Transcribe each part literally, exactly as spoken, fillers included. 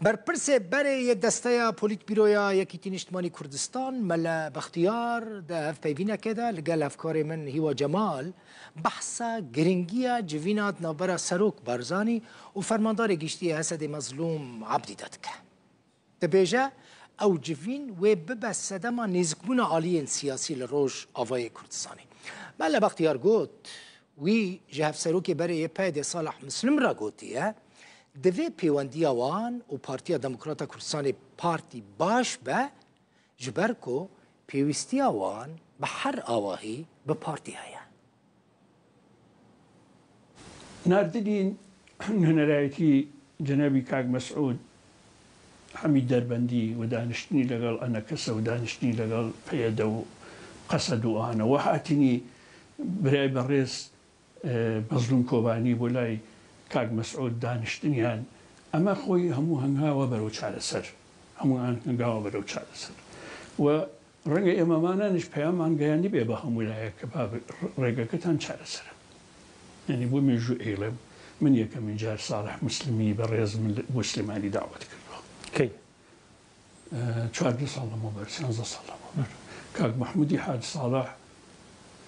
Berpirsê berê yê desteya Polîtbîroya Yekîtî Niştimanî Kurdistan, Mele Bextiyar, di hevpeyvînekê de li gel hevkarê min Hîwa Cemal behsa giringiya civîna di navbera Serok Barzanî û Fermandarê Giştî yê H S D'ê Mezlûm Ebdî de dike. Dibêje, ew civîn wê bibe sedema nêzikbûna aliyên siyasî li Rojavayê Kurdistanê. Mele Bextiyar got, wî ji hevserokê berê yê P Y D'ê Salih Muslim re gotiye, divê pêwendiya wan û Partiya Demokrata Kurdistanê partî baş be, ji ber ku pêwîstiya wan bi her awahî bi partî heye. ناردنین نوێنەرایەتی جەنابی کاک مەسعود حەمید دەربەندی و دانیشتنی لەگەڵ ئەنەکەسە و دانیشتنی لەگەڵ پەیەدە و قەسەد و ئانە و هاتنی برای بەڕێز مەزلوم کۆبانی بۆ لای کاک مەسعود دانیشتنیان، ئەمە خۆی هەموو هەنگاوە بەرەو چارەسەر، هەموو هەنگاوە بەرەو چارەسەر و ڕەنگە ئێمەمانانیش پەیاممان گەیاندی بێ بە هەموو لایەک کە با ڕێگەکەتان چارەسەرە. یعنی بۆ مێژوو ئێڵێم، من یەکەمین جار ساڵح مسلمی بە ڕێزم بۆ سلێمانی داوەت کردووە. کەی؟ چواردە ساڵ لەمەوبەر، سیانزە ساڵ لەمەوبەر. کاک محمودی حاج ساڵح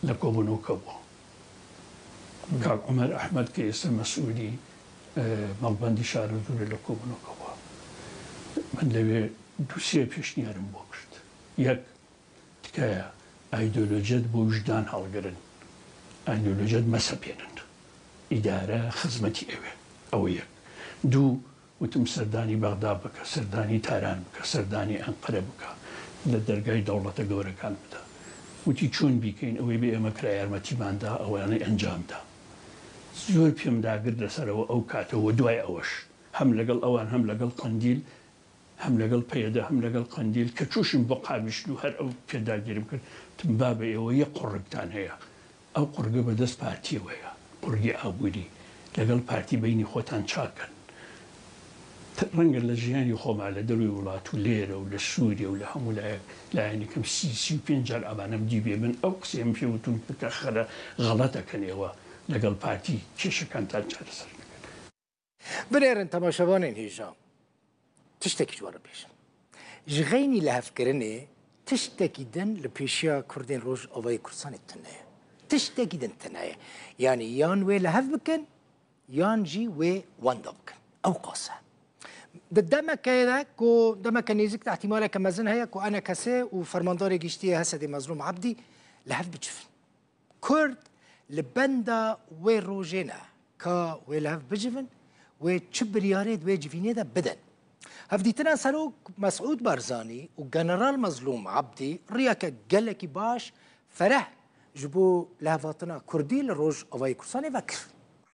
لە کۆبوونەوەکە بووە. کاک عومەر ئەحمەد کە ئێستا مەسئولی مەڵبەندی شارەزوورە لە کۆبوونەوەکە بووە. من لەوێ دوو سێ پێشنیارم بۆ کرد. یەک، تکایە ئایدۆلۆژیەت بۆ وژدان هەڵگرن، ئایدۆلۆژیەت مەسەپێنن. ئیدارە خزمەتی ئەوێ. ئەوە یەک. دوو، وتم سەردانی بەغدا بکە، سەردانی تاران بکە، سەردانی ئەنقەرە بکە، لە دەرگای دەوڵەتە گەورەکان بدە. وتی چۆن بیکەین؟ ئەوەی بە ئێمە کرا یارمەتیماندا، ئەوانەی ئەنجامدا. زۆر پێم داگرت لەسەرەوە ئەو کاتەوە. دوای ئەوەش هەم لەگەڵ ئەوان هەم لەگەڵ قەندیل، هەم لەگەڵ پەیەدە هەم لەگەڵ قەندیل کە چووشم بۆ قامیشلو هەر ئەو پێداگیرم کرد، تم بابە ئێوە یەک قوڕگتان هەیە، ئەو قوڕگە بەدەست پارتیەوەیە، قوڕگی ئابووری، لەگەڵ پارتی بەینی خۆتان چاکەن. ڕەنگە لە ژیانی خۆما لە دەروی وڵات و لێرە و لە سووریە و لە هەموو لایەک لایەنێکم سی سی و پێنج جار ئەمانەم دیبێ. من ئەو قسەیەم پێ وتون کە خەرە غەڵەتەکەن ئێوە لەگەڵ پارتی کێشەکانتان چارەسەر نەکەن. Binêrin temaşevanên hêja, tiştekî ji we re bêjim. Ji xeynî lihevkirinê tiştekî din li pêşiya Kurdên Rojavayê Kurdistanê tune ye. Tiştekî din tune ye. Yanî yan wê li hev bikin, yan jî wê wenda bikin. Ew qas e. Di demekê de ku demeke nêzik de îhtimaleke mezin heye ku ENKS û Fermandarê Giştî yê H S D'ê Mezlûm Ebdî li hev bicivin. Kurd li benda wê rojê ne ka wê li hev bicivin, wê çi biryarê di wê civînê de bidin. Hevdîtina Serok Mesûd Barzanî û General Mezlûm Ebdî riyeke gelekî baş, fereh ji bo lihevhatina Kurdî li Rojavayê Kurdistanê vekir.